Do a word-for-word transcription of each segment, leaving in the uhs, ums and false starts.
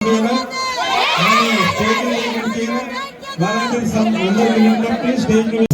Volunteer सम-, अंदर के अंदर please stage पे।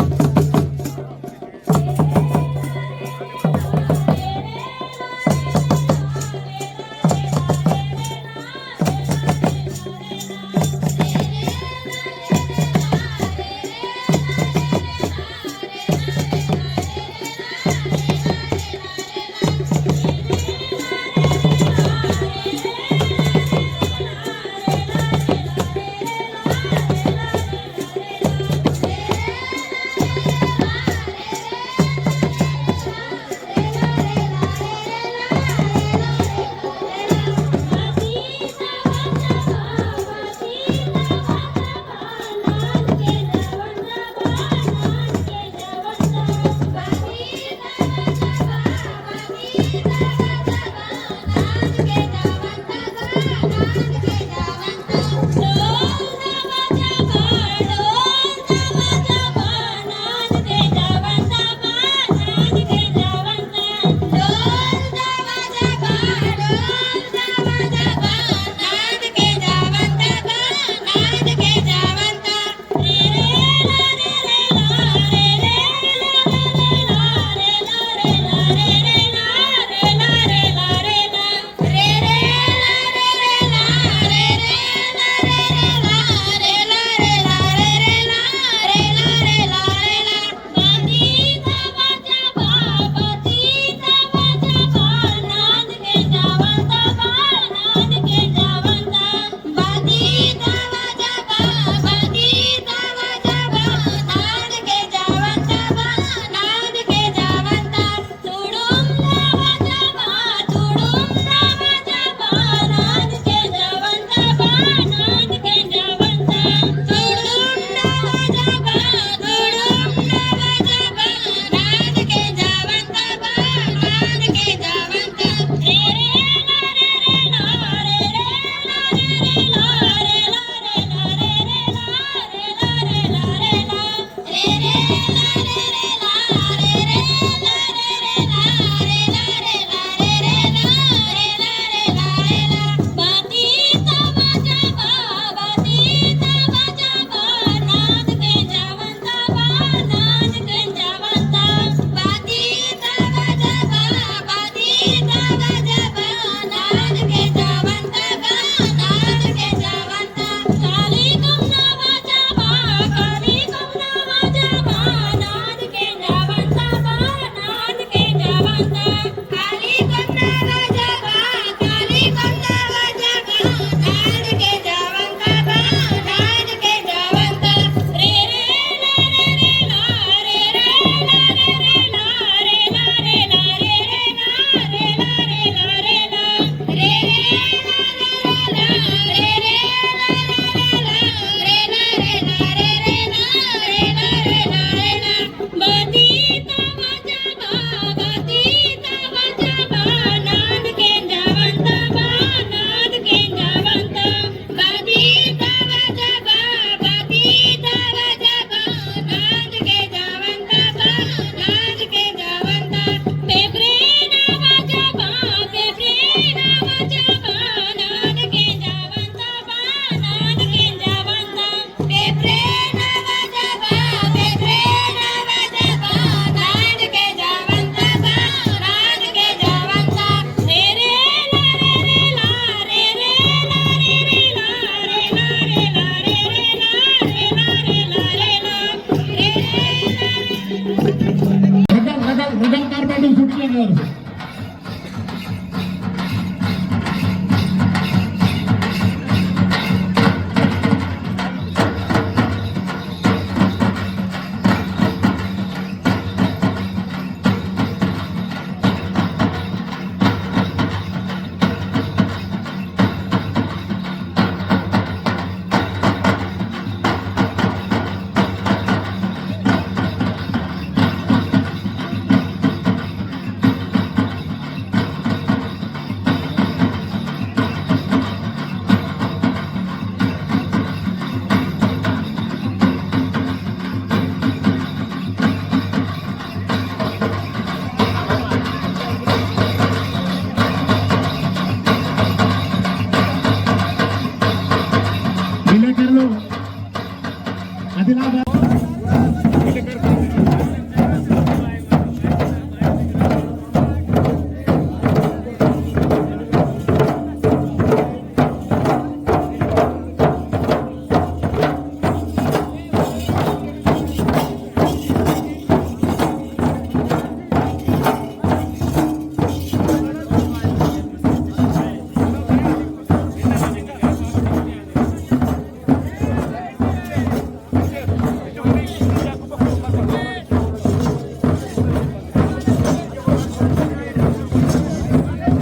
आदिलाबाद।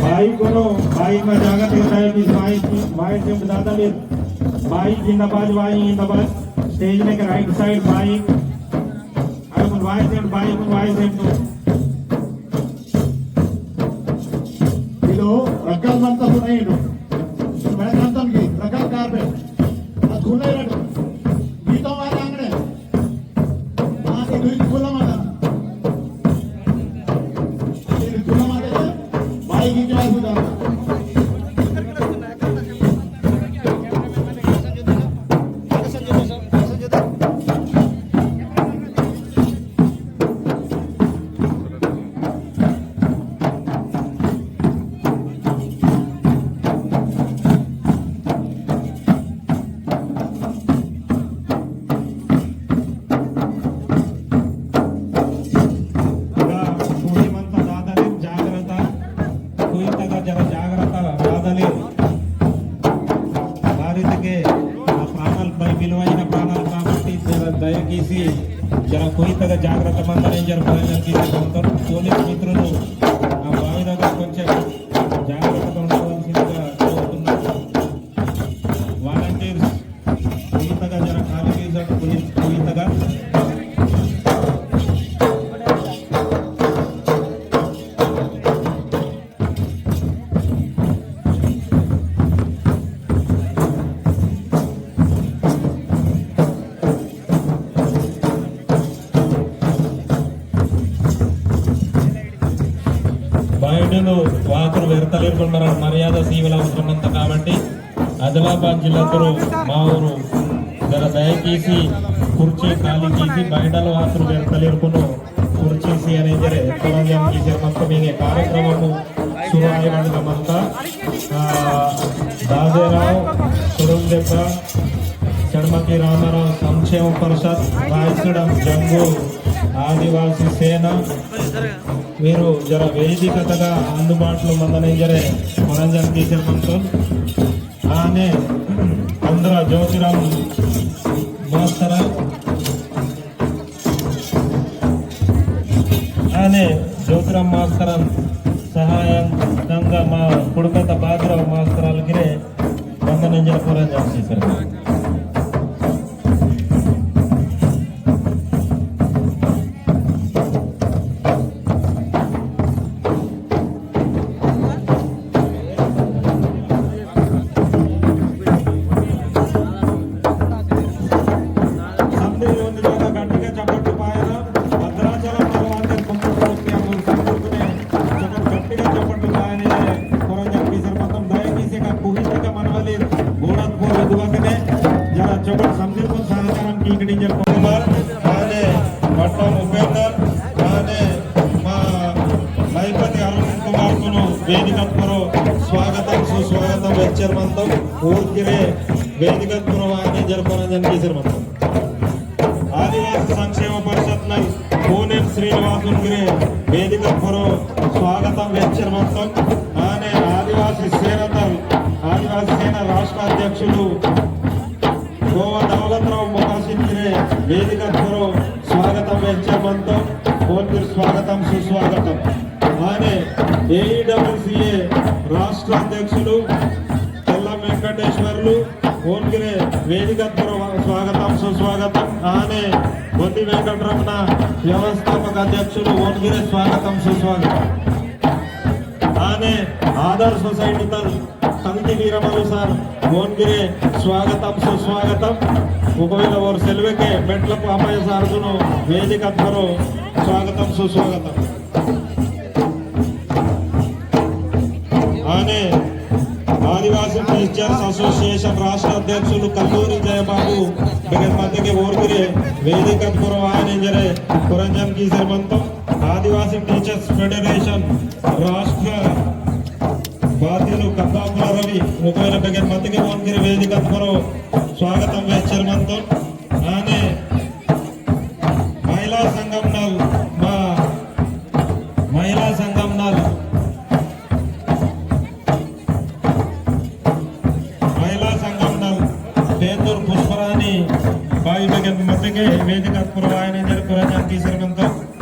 बाई कोनो, बाई मा जागत बताए कि बाई, बाई से दादा ले, बाई जिंदाबाद, बाई जिंदाबाद। Stage में के right side बाई, अरे बाई से, बाई बाई से तो। इलो रगल मंता सुनाइनु। मैं कंतन की रगल carpet। अद खुले रट। गीतो वाला आंगने। मां के दुई खुला माता। दुई खुला माता। भाई की क्या सुधा। इगा कोई मंता दादाले जाग्रता, कोई तगा जरा जाग्रता दादाले। बारितके आ प्राणल पै विलुवैन प्राणल काबट्टी जरा दयकीसी जरा कोई तगा जाग्रता मंदने जरा प्रयत्न कीसी कोंतोर। Police मित्रुलु आ बाविदगा कोंचेम जाग्रता उंडवलसिनगा कोरुतुन्नानु। Volunteers कोई तगा जरा खाली कीसी कोई, कोई तगा। बाइंडुनु वातुर वेरतलेर कोन मरण मर्यादा सीवला अवसरम मंता काबट्टी आदिलाबाद जिल्लातुरु मावुरु जरा दयकीसी कुर्ची खाली कीसी बाइंडल वातुर वेरतलेर कोन कुर्चीसी अने जरे कोरंजन कीसेर मंतोम। इंगे कार्यक्रममु सुरु आयवंदगा मंता, आ, दादेराव सुरुंदेप्पा, चडमकी रामाराव संक्षेम परिषद, रायचूडम जंगू आदिवासी सेना, वीरु जरा वेदिकतगा अंदुबाटुलो मंदने जरे कोरंजन कीसेर मंतोम। आने अंद्रा ज्योतिराम मास्तर, आने ज्योतिराम मास्तरन सहायंगा मा कुड़कत बाजीराव मास्तराल गिरे वंदन इंजन कोरंजन कीसेर। समदे योन जागा गट्टिगा चपट्टु पायना, भद्राचलम भगवान कुंभकर्ण चपट्टु गट्टिगा चपट्टु पायना, कोरंजन कीसेर मंतोम। दयकीसी का कुहितिका मनवली गोड़ात पोर दुवाकने जरा चपट समदे को सहकारम कीकड़ी जर कुमार, आने पट्टम उपेंदर, आने मा लयपति अरुण कुमार कुनु वेदिकत पोरो स्वागतम सुस्वागतम वेच्चेर मंतोम। ऊर गिरे वेदिकत पोरो वाने जर कोरंजन कीसेर मंतोम। आदिवासी संक्षेम परिषद नल पूनेम श्रीनिवासुन गिरे वेदिकत पोरो स्वागतम वेच्चेर मंतोम। आने आदिवासी सेना तल, आदिवासी सेना राष्ट्र अध्यक्षुलु गोवा दौलतराव मोकासिन गिरे वेदिकत पोरो स्वागतम वेच्चेर मंतोम। ओन गिरे स्वागतम सुस्वागतम। आने एईडब्ल्यूसीए राष्ट्र अध्यक्षुलु तेल्ला वेंकटेश्वर्लु ओन गिरे वेदिकत पोरो स्वागतम सुस्वागतम। आने बोंदी वेंकटरमण व्यवस्थापक अध्यक्षुलु ओन गिरे स्वागतम सुस्वागतम। आने आधार सोसाइटी तल संगति वीरमलु सार ओन गिरे स्वागतम सुस्वागतम। ओकवेला ओर सेलवेके मेट्ल पापय सार कुनु वेदिकत पोरो स्वागतम सुस्वागतम। आने आदिवासी आदिवासी टीचर्स एसोसिएशन राष्ट्र अध्यक्षुलु कल्लूरी जयबाबु बेगन मतेके ओरगिरे वेदिकत पुरो आयन इंजरे पुरंजन कीसर मंतो। आदिवासी टीचर्स फेडरेशन राष्ट्र बातिलु कब्बाकुला रवि मुकोयन बेगन मतेके ओरगिरे वेदिकत पुरो स्वागतम वेचर मंतो। आने महिला संगम नल मा महिला संगम नल महिला संगम नल पेंदूर पुष्परानी बाई बेगन मतेके वेदिकत पुरो आयन इंजर पुरंजन कीसर मंतो।